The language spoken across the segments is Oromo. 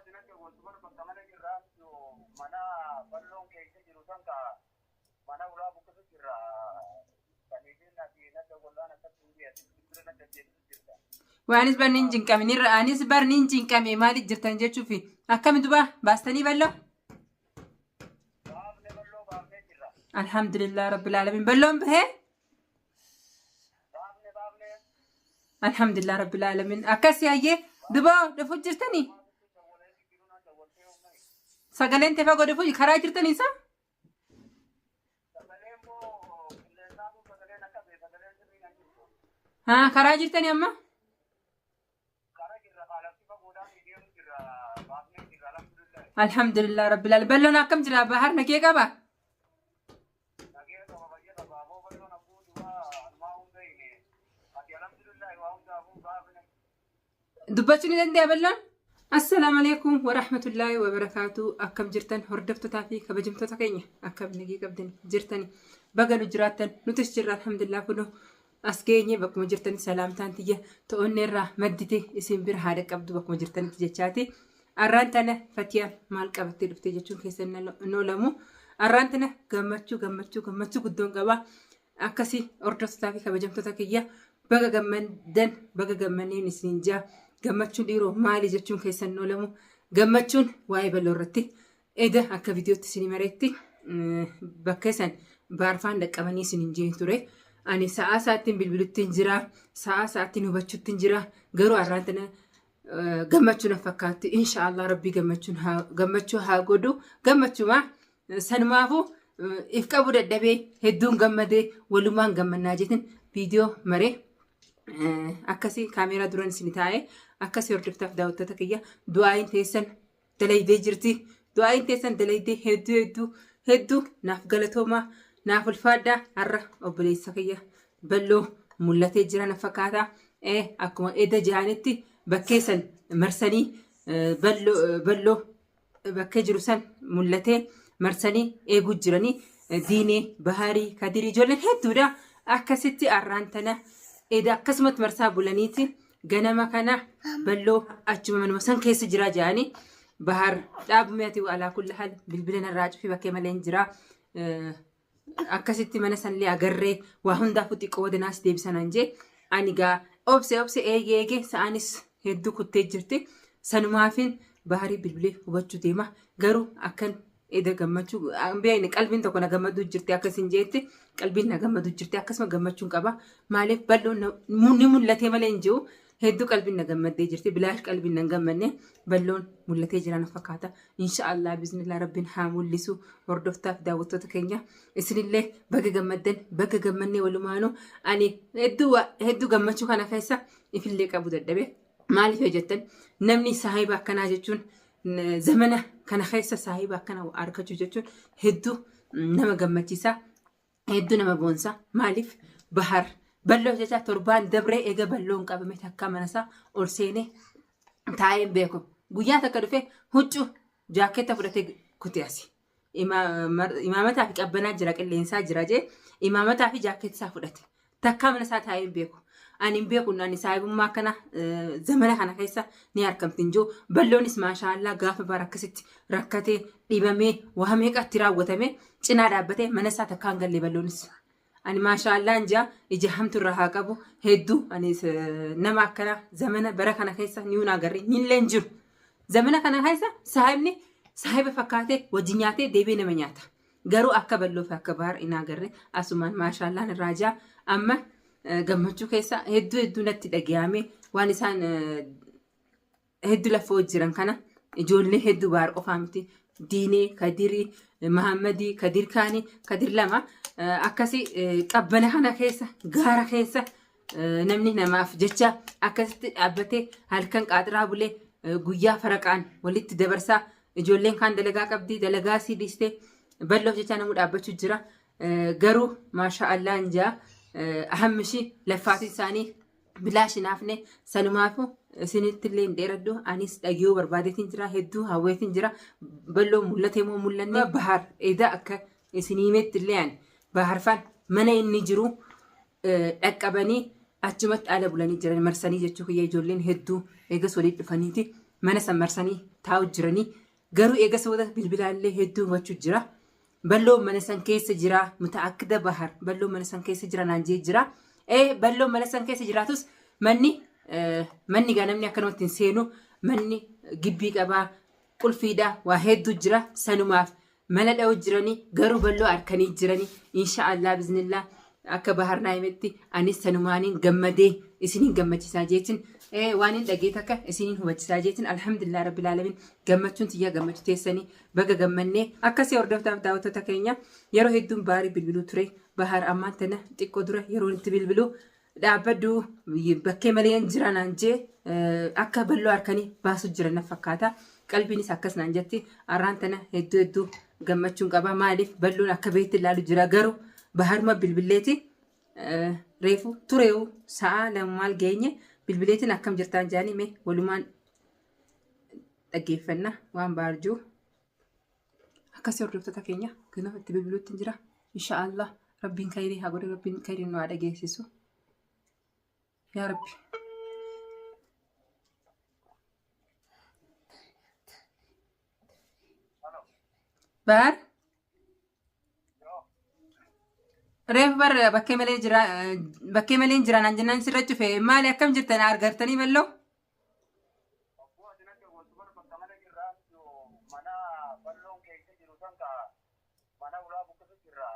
Ati natti waltu bar bakka mana jirra mana balloon keessa jiru san ka mana ulaa buqqisu jirra. Kaniifin ati natti wallaan akkatti hin dhiyaate bira natti ajjeesu jirta. Waanis bar nin cinqame nirra anis bar nin cinqame maaliif jirtan jechuufi akkami duba baastanii balloo? Baafne balloo baafnee jirra. Alhamdulillah rabbil alamin balloon bahee? Baafne baafne. Alhamdulillah rabbil alamin akkas hayyee duba dhufu jirtanii? Sagaleen tefa godhufu karaa jirtanii isa? Sagaleen moo qilleensaatu sagaleen akka bee sagaleen sirrii kan jirtu. Haa karaa jirtanii amma? Kara jirra kaalafti fagoodhaan deemu jirra baafnee jirra alhamdulillah. Alhamdulillah rabbil alamin balloon akkam jira bahar nagee qaba? Nagee qaba fayya qaba aboo balloon abbuu duraa anumaa hunda hime. Ati alhamdulillah waa hundaafuu baafne. Dubbachuu ni danda'a balloon? Assalaamu alaikum warahmatullaahi wabarakaatu. Akkam jirtan hordoftootaa fi kabajamtoota keenya akkam nagee qabdan jirtani baga nu jiraattan nutis jirra alhamdulillah kunoo as geenye bakkuma jirtani salaamtaan tiyya to'onne irraa maddite isin bira haadha qabdu bakkuma jirtanitti jechaati. Arraan tana Fatiyaan maal qabattee dhufte jechuun keessan hin oolamu. Arraan tana gammachuu gammachuu gammachuu guddoon qaba. Akkasi hordoftootaa fi kabajamtoota kiyya baga gammaddan baga gammanneen isiniin jaa gammachuun dhiiroo maali jechuun keessan hin oolamu. Gammachuun waa'ee bal'oo irratti eda akka viidiyootti isinii mareetti bakka isan baarfaan dhaqqabanii isiniin jeen ture. Ani sa'aa sa'aattiin bilbiluttiin jira, sa'aa sa'aattiin hubachuuttiin jira. Garuu har'aan tana gammachuu na fakkaatti. Inshaallah rabbii gammachuu haa godhu. Gammachuma sanumaafuu if qabu dadhabee hedduun gammadee walumaan gammannaa jetin viidiyoo maree akkasii kaameeraa duran isin taa'ee akkasii hordoftaaf daawwattoota kiyya du'aayin teessan dalaydee jirti. Du'aayin teessan dalaydee hedduu hedduu hedduu naaf galatoomaa naaf ulfaadhaa har'a obboleessa kiyya balloo mul'atee jira na fakkaata. Akkuma eda ja'anitti bakkee san marsanii balloo bakkee jiru san mul'atee marsanii eeguu jiranii diinee baharii kadirii ijoolleen hedduudha akkasitti arraan tana eda akkasumatti marsaa bulaniiti ganama kana balloo achuma manuma san keessa jira jedhanii bahar dhaabumee ati alaa kulla hal bilbila narraa cufi bakkee malee hin jira akkasitti mana sanillee agarree waa hundaafuu xiqqoo wadanaas deebisanan jee ani gaa obse obse eege eege sa'anis hedduu kuttee jirti sanumaafin baharii bilbilee hubachuu deema garuu akkan eda gammachuu beekne qalbiin tokko na gammaduu jirti akkasin jeetti qalbiin na gammaduu jirti akkasuma gammachuun qaba maaliif bal'oon ni mul'atee malee hin jiru hedduu qalbiin na gammaddee jirti bilaash qalbiin na hin gammanne bal'oon mul'atee jira na fakkaata inshaallah bismillah rabbiin haa mul'isu hordoftaaf daawwattoota keenya isinillee baga gammaddan baga gammannee walumaanuu ani hedduu hedduu gammachuu kana keessa ifillee qabu dadhabe maaliif yoo jettan namni saahiba akkanaa jechuun zamana kana keessa saahiba akkana argachuu jechuun hedduu nama gammachiisa hedduu nama boonsa maaliif bahar balloo jecha torbaan dabree eega balloon qabame takka mana isaa ol seenee taa'ee hin beeku guyyaa takka dhufee huccuu jaakkeetta fudhatee kute asi imaamataa fi qabbanaa jira qilleensaa jira jee imaamataa fi jaakkeetta isaa fudhate Takkaa mana isaa taa'ee hin beeku. Ani hin beeku ani saahibummaa akkana zamana kana keessa ni argamti hin jiru. Balloonis maashaallaa gaafa bara akkasitti rakkatee dhibamee waa meeqatti raawwatame cinaa dhaabbatee mana isaa takkaa hin galle balloonis. Ani maashaallaan jaa ija hamtu irraa haa qabu hedduu ani nama akkana zamana bara kana keessa ni hun agarre nillee hin jiru. Zamana kana keessa saahibni saahiba fakkaatee wajji nyaatee deebi'ee nama nyaata. Garuu akka balloo fi akka bahar hin agarre asumaan maashaallaan irraa jaa amma gammachuu keessa hedduu hedduu natti dhaga'ame waan isaan hedduu lafoo jiran kana ijoollee hedduu bahar qofaa miti diinee kadirii mahammadii kadir kaanii kadir lama akkasi qabbana kana keessa gaara keessa namni namaaf jecha akkasitti dhaabbatee halkan qaaxiraa bulee guyyaa faraqaan walitti dabarsaa ijoolleen kaan dalagaa qabdi dalagaa sii dhiistee bal'oof jecha namuu dhaabbachuu jira garuu maashaa allaan jaa ahammishii laffaatiin isaanii bilaash hin hafne sanumaafu isinitti illee hin dheeradhu anis dhagiyuu barbaadeetiin jira hedduu hawweetiin jira bal'oo mul'atee moo mul'anne bahar edaa akka isinii himetti illee ani bahar faan mana inni jiru dhaqqabanii achumatti ala bulanii jiran marsanii jechuu kiyya ijoolleen hedduu eegas walitti dhufaniiti. Mana san marsanii taa'u jiranii. Garuu eega booda bilbilaallee hedduu hubachuu jira. Balloon mana san keessa jira. Muta'akkida Bahar balloon mana san keessa jira naan jee jira. Ee balloon mana san keessa jiraatus manni manni gaa namni akkanumatti hin seenu. Manni gibbii qabaa qulfiidha waa hedduu jira sanumaaf mala dha'u jiranii garuu balloo harkanii jiranii insha Allah biznillah akka Bahar naa himetti anis sanumaaniin gammadee isiniin gammachiisaa jeetin waan hin dhagee takka isiniin hubachiisaa jeetin alhamdulillah rabbil alamin gammachuun tiyyaa gammachuu teessanii baga gammannee akkasii hordoftaaf daawwattoota keenya yeroo hedduun baarii bilbiluu ture Bahar ammaan tana xiqqoo dura yeroo itti bilbiluu dhaabbadhu bakkee malee jira naan jee akka balloo harkanii baasu jira na fakkaata. Qalbiinis akkas naan jetti. Arraan tana hedduu hedduu gammachuun qaba. Maaliif balloon akka beetti ilaalu jira garuu baharuma bilbilleeti reefu tureewu sa'a lama maal geenye bilbileetiin akkam jirtaan jaanii mee walumaan dhaggeeffanna waan bahar jiru. Akkasii hordoftoota keenya kunoo itti bilbiluutti jira. Insha Allah rabbiin khayrii haa godhu rabbiin khayrii nu haa dhageessisu. Yaa Rabbi. Bahar. Reefu bar bakkee malee jira bakkee malee jira naan jennaan sirra cufe maali akkam jirtan argartanii balloo? Obbo Adinatti waltumar bakka mana jirraa mana balloon keessa jiru san ka mana ulaa buqqisu jirra.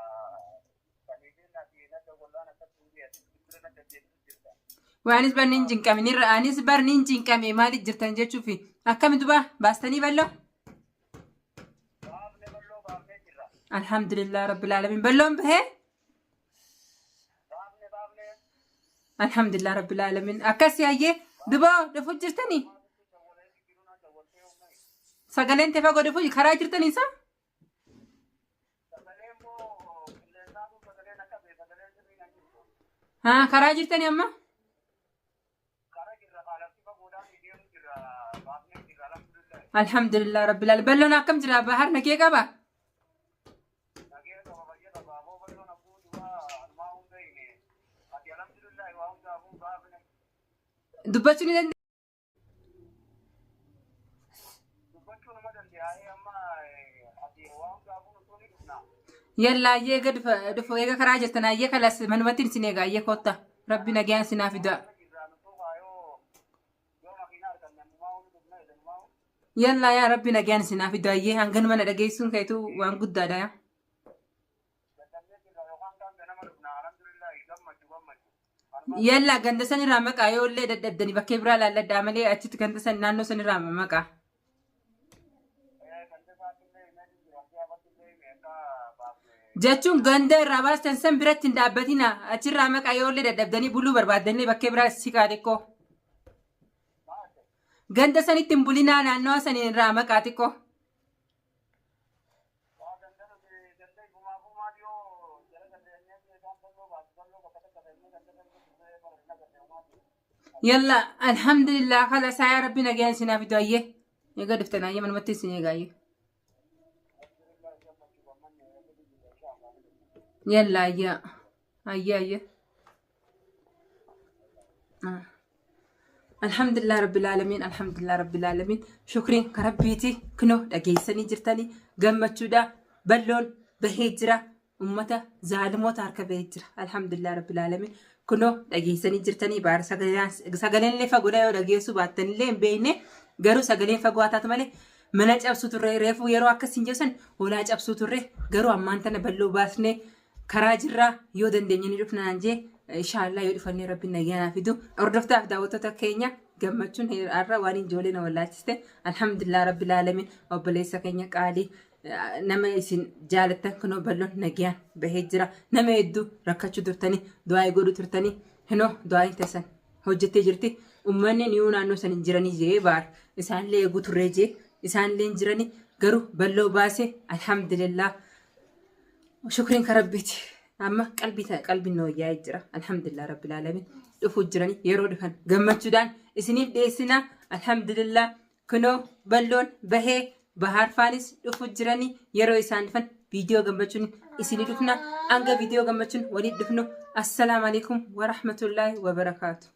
Saniifin ati na dawwallaan akkatti hin dhiyeessu bilbila na deddeebisu jirta. Waanis bar nin cinqame nirra anis bar nin cinqame maaliif jirtan jechuufi akkami duba baastanii balloo? Baafne balloo baafnee jirra. Alhamdulillah rabbil alamin balloon bahee? Baafne baafne. Alhamdulillah rabbil alamin akkasi hayyee duba dhufu jirtanii? Sagaleen tefa godhufu karaa jirtanii isa? Sagalee immoo qilleensaatu sagaleen akka bee sagaleen sirrii kan jirtu. Haa karaa jirtanii amma? Kara jirra qaalafti fagoodhaan deemu jirra baafnee jirra alhamdulillah. Alhamdulillah rabbil alamin balloon akkam jira bahar nagee qaba? Nagee qaba fayya qaba aboo balloon abbuu duraa anumaa hunda hime. Ati alhamdulillah waa hundaafuu baafne. Dubbachuu ni dandeenya. Dubbachuu nama dandeenya amma ati waa hundaafuu nutuu ni dhufna. Yalla ayyee eega dhufa dhufu eega karaa jirtan ayyee kalas manumatti isin eega ayyee kootta rabbi nagaan sinaa fida. Jirra nutuu kaayoo yoo makiinaa arganne ammumaa ni dhufna jedhanumaa. Yalla yaa rabbi nagaan sinaa fida ayyee hanganuma na dhageessuun keetu waan guddaadha yaa. Dadhabnee jirra yookaan kaan ganama dhufna alhamdulillah gammachuu gammachuu. Yalla ganda san irraa maqaa yoo illee dadhabdani bakkee biraa laalladhaa malee achitti ganda san naannoo san irraa maqaa. Ganda isaatti illee himee jira siyaafatti illee hime akka baafne. Jechuun ganda irraa baastan san biratti hin dhaabbatina achirraa maqaa yoo illee dadhabdanii buluu barbaaddanillee bakkee biraa siqaa xiqqoo. Ganda sanitti hin bulinaa naannoo san irraa maqaa xiqqoo. Waa ganda nuti ganda ifumaafuu maal yoo jala dandeenyee isaan balloo baasu balloo bakka takka ta'ee ganda ganda dhufee marina ganda uumaa. Yalla alhamdulillah khalas yaa rabbi nagaan isin haa fidu ayyee. Egaa dhuftan ayyee manumatti isin eega ayyee. Yalla ayyee ayyee ayyee. Alhamdulillah rabbil alamin alhamdulillah rabbil alamin shukriin ka rabbiiti kunoo dhageessanii jirtanii gammachuudha balloon bahee jira ummata zaalimoota harka bahee jira alhamdulillah rabbil alamin kunoo dhageessanii jirtanii baara sagaleen illee fagoodha yoo dhageessuu baattanillee hin beekne garuu sagaleen fagoo haa taatu malee mana cabsuu turre reefuu yeroo akkas hin jedhu hoolaa cabsuu turre garuu ammaan tana balloo baasnee karaa jirraa yoo dandeenye ni dhufna naan jee inshaallah yoo dhufannee rabbiin nagaa naa fidu hordoftaaf daawwattoota keenya gammachuun har'a waan ijoollee na wallaalchiste alhamdulillah rabbil alamin obboleessa keenya qaalii nama isin jaalattan kunoo balloon nagaan bahee jira nama hedduu rakkachuu turtanii du'aa godhuu turtanii hinoo du'aayin teessan hojjettee jirti ummanni niyuu naannoo san hin jiranii jee baar isaanillee eeguu turree jee isaanillee hin jiranii garuu balloo baase alhamdulillah Shukriin ka rabbiiti. Amma qalbii qalbiin na wayyaa'ee jira. Alhamdulillah rabbil alamin. Dhufuu jirani yeroo dhufan gammachuudhaan isiniif dhiyeessina. Alhamdulillah kunoo balloon bahee bahaar faanis dhufuu jirani yeroo isaan dhufan viidiyoo gammachuun isinii dhufna. Hanga viidiyoo gammachuun waliin dhufnu. Assalaamu alaikum warahmatullaahi wabarakaatu.